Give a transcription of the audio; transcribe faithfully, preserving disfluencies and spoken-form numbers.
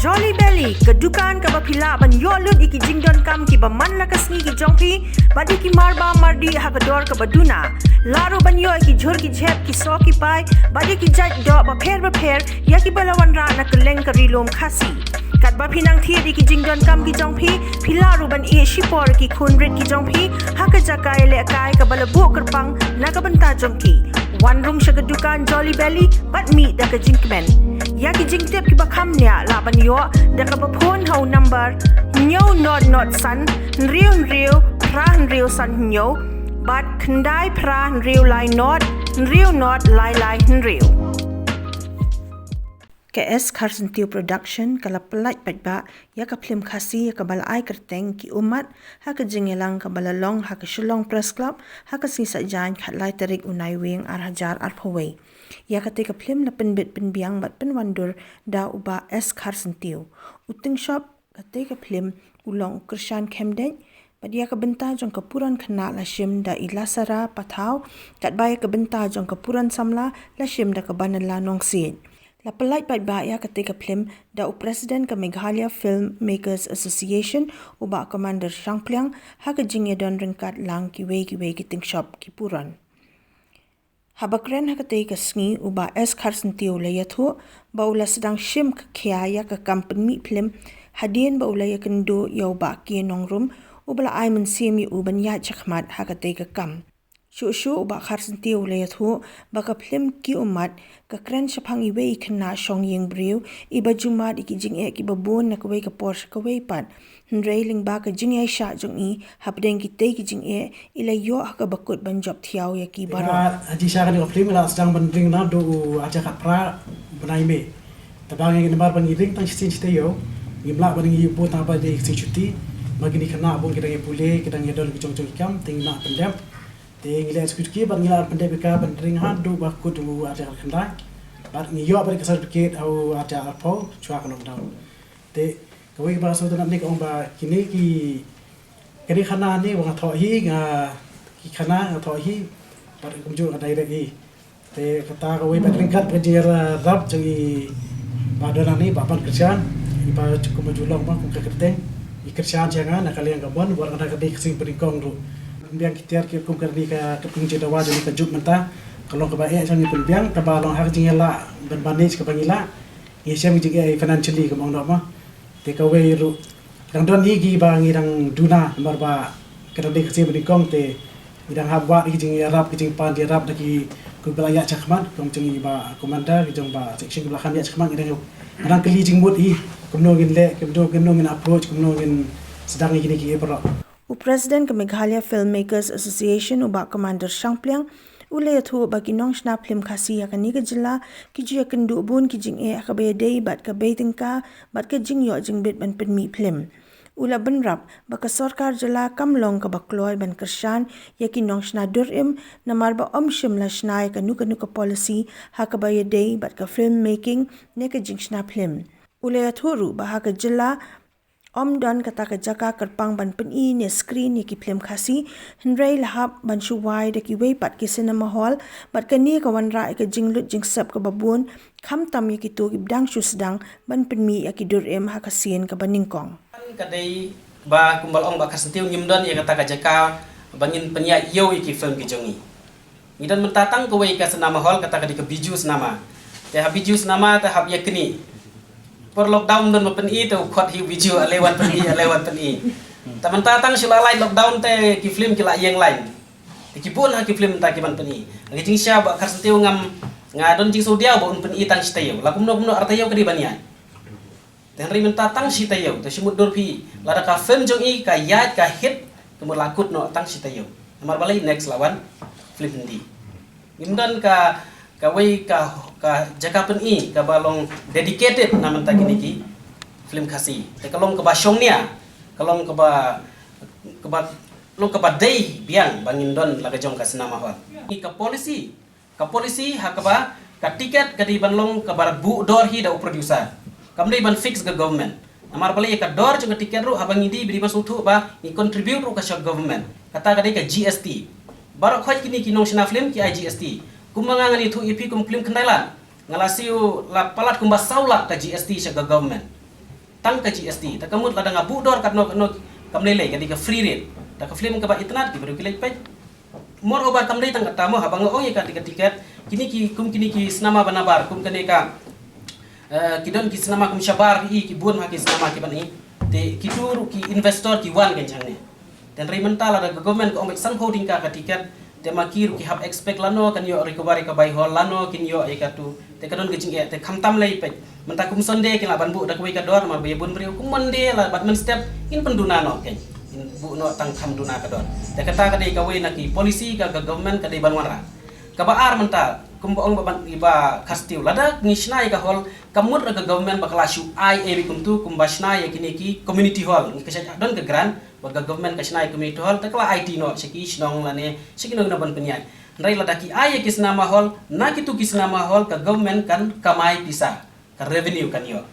Jolly Belly, ka dukan kaba phi lah ban ïoh lut ïa ki jingdonkam kiba man la ka sngi ki jong phi, bad ïa ki marbam mardih ha ka dor kaba duna. Lah ruh ban ïoh ïa ki jhur ki jhep, ki soh ki pai, bad ïa ki jait doh bapher bapher, ïa kiba la wanrah na kylleng ka Ri Lum Khasi. Katba phi nang thied ïa ki jingdonkam ki jong phi, phi lah ruh ban ïeh shipor ïa ki khun rit ki jong phi ha ka jaka ïalehkai kaba la buh kyrpang na ka bynta jong ki. Wan rung sha ka dukan Jolly Belly bad mih da ka jingkmen. Ïa ki jingtip kiba kham bniah lah ban ïoh da kaba phone ha u number hynñiew not not san hynriew hynriew phra hynriew san hynñiew bad khyndai phra hynriew lai not hynriew not lai lai hynriew. Ka S Kharsyntiew Production ka la pyllait paidbah ïa ka phlim Khasi ïa kaba la ai kyrteng Ki Ummat ha ka jingïalang kaba la long ha ka Shillong Press Club ha ka sngi Saitjaiñ khatlai tarik u Naiwieng ar hajar arphew wei. Ïa katei ka phlim la pynbit pynbiang bad pynwandur da u Bah S Kharsyntiew. U tyngshop katei ka phlim u long u Kyrshan Khymdeit, bad ïa ka bynta jong ka puran khynnah la shim da i Lasara Pathaw, katba ïa ka bynta jong ka puran samla la shim da ka Banala Nongsiej. La pyllait paidbah ïa katei ka phlim da u President ka Meghalaya Filmmakers Association, u Bah Commander Shangpliang, ha ka jingïadon ryngkat lang kiwei kiwei ki tyngshop ki puran. Haba kren ha katei ka sngi, u Bah S Kharsyntiew u la ïathuh ba u la sdang shim ka khia ïa ka kam pynmih phlim hadien ba u la ïakynduh ïa u Bah K Nongrum, uba la ai mynsiem ïa u ban ïaid shakhmat ha katei ka kam. Shuh shuh u Bah Kharsyntiew u la ïathuh ba ka phlim Ki Ummat ka kren shaphang iwei i khynnah shong ïing briew iba ju mad ïa ki jingeh kiba bun na kawei ka por sha kawei pat. Hynrei lyngba ka jingïaishah jong i hapdeng kitei ki jingeh, i la ïoh ha kaba kut ban jop thiaw ïa ki baroh. Nga ha jingshisha kane ka phlim nga la sdang ban ring naduh u arhajar khatphra bnai May. Tangba ngi namar ba ngi ring tang shisien shi taïew, ngim lah ban ïa bun tang ba dei ka shisien shuti. Ba kine ki khynnah bun ki dang ïa pule, ki dang ïa don ki jong jong ki kam, te ngi lah pyndep. Te ngi la execute ki bad ngi la pyndep ïa ka ban ring haduh ba kut u arhajar khatkhyndai. Bad ngi ïoh bad ka certificate ha u arhajar arphew shuwa ka lockdown. Te kawei kaba sngewtynnat ne ka ong ba kine ki, kane ka khana ne ba nga thoh hi, nga, ki khana nga thoh hi, bad kumjuh nga direct hi. Te kata kawei pat ryngkat ka jingïarap jong i Bah Donald ne, Bah Ban Kyrshan, i ba ju kum ba ju long ba kum ka kyrteng, i kyrshan sha nga na ka liang ka mon, wat na ka dei ka ksing pynïngkong ruh. Pynbiang ki tiar ki kum kane ka, ka pynjin dawa jong ka juk mynta, ka long kaba eh sha ngi pynbiang, kaba long ha ka jingïalah ban manage kaba ngi lah. Ngi shem ki jingeh financially kumba ong noh ma. Te kawei ruh dang don hi kiba ngi dang duna namar ba ka dang dei ka ksing pynïngkong te ngi dang hap wad ki jingïarap, ki jingpan jingïarap da ki, kiba la ïaid shakhmat, kum jong i Bah Commander, ki jong Bah Section kiba la kham ïaid shakhmat, ngi dang, ngi dang kylli jingmut hi kumno ngin leh, kumno, kumno ngin approach, kumno ngin sdang ïa kine kiei baroh. U President ka Meghalaya Filmmakers Association, u Bah Commander Shangpliang, u la ïathuh ba ki nongshna phlim Khasi ha kane ka jylla ki ju ïakynduh bun ki jingeh ha kaba ïadei bad ka bei tyngka bad ka jingïoh jingbit ban pynmih phlim. U la bynrap ba ka sorkar jylla kam long kaba kloi ban kyrshan ïa ki nongshna dur im, namar ba ym shym la shna ïa kano kano ka policy ha kaba ïadei bad ka film making ne ka jingshna phlim. U la ïathuh ruh ba ha ka jylla ym don kata ka jaka kyrpang ban pyni ne screen ïa ki phlim Khasi, hynrei la hap ban shu wai da kiwei pat ki cinema hall, bad kane ka wanrah ïa ka jinglut jingsep kaba bun, khamtam ïa kito kiba dang shu sdang ban pynmih ïa ki dur im ha ka sien kaba nyngkong. Ka dei ba kumba la ong Bah Kharsyntiew, ngim don ïa kata ka jaka ba ngin pynïaid ïew ïa ki phlim ki jong ngi. Ngi don mynta tang kawei ka cinema hall, kata ka dei ka Bijou Cinema. Te ha Bijou Cinema te hap ïa kine. Por lockdown don ba pyni te u khot hi u Bijou, ale wan pyni, ale wan pyni. Te mynta tang shu la lait lockdown te ki phlim ki la ïeng line. Te ki bun ha ki phlim mynta ki ban pyni. Ngi jingshisha Bah Kharsyntiew ngam, nga don jingsngewdiaw ba un pyni tang shi taïew. La kumno kumno ar taïew ka dei ban ïaid. Te hynrei mynta tang shi taïew, te shu mutdur phi, lada ka film jong i ka ïaid ka hit, te mut la kut noh tang shi taïew. Namar balei? Next la wan film Hindi. Ngim don ka, kawei ka, ka jaka pyni kaba long dedicated na mynta kine ki film Khasi. Te ka long kaba shongnia, ka long kaba, kaba long kaba dei biang ba ngin don la ka jong ka cinema hall. Ni ka policy Ka policy ha kaba ka tiket ka dei ban long kaba buh dor hi da u producer. Kam dei ban fix ka government. Namar balei? Ka dor jong ka tiket ruh haba ngi die ba dei ban sngewthuh ba ngi contribute ruh ka sha government. Kata ka dei ka G S T. Baroh khoit kine ki nongshna film ki ai G S T. Kumba nga ngan ïathuh ïa phi kum phlim Khyndailad, nga la siew la palat kumba saw lak ka G S T sha ka government. tang ka G S T. Ta ka mut lada nga buh dor katno katno kam lei lei, ka dei ka free rate. Ta ka film kaba itynnad ki briew ki leit peit. Moreover, kam dei tang kata mo, haba nga ong ïa ka tiket, tiket, kine ki, kum kine ki cinema ba nabar, kum kane ka, eh, ki don ki cinema kum shabar, i ki bun ha ki cinema ki ban i. Te ki tur ki investor ki wan kan jang ne. Te hynrei mynta lada ka government ka ong beit sanphew tyngka ka tiket, te ma ki ruh ki hap expect lano kan ïoh recovery ka bai hall, lano kin ïoh ïa katu. Te ka don ka jingeh, te khamtam lei peit. Mynta kum Sunday kin lah ban buh da kawei ka dor, ma ba ïa bun briew kum Monday la bad mynstep kin pynduna noh kein. Kin buh noh tang kham duna ka dor. Te kata ka dei kawei na ki policy ka, ka government ka dei ban wanrah. Kaba ar mynta, kumba ong ba ban iba khastiu, lada ngi shna ïa ka hall, ka mut ra ka government ba ka la shu ai ei kumtu, kumba shna ïa kine ki community hall. Ngi ka sha don ka grant ba ka government ka shna ïa community hall, te ka la aiti noh sha ki shnong lane sha kino kino ban pynïaid. Hynrei lada ki ai ïa ki cinema hall, na kitu ki cinema hall ka government kan kamai pisa, ka revenue kan ïoh.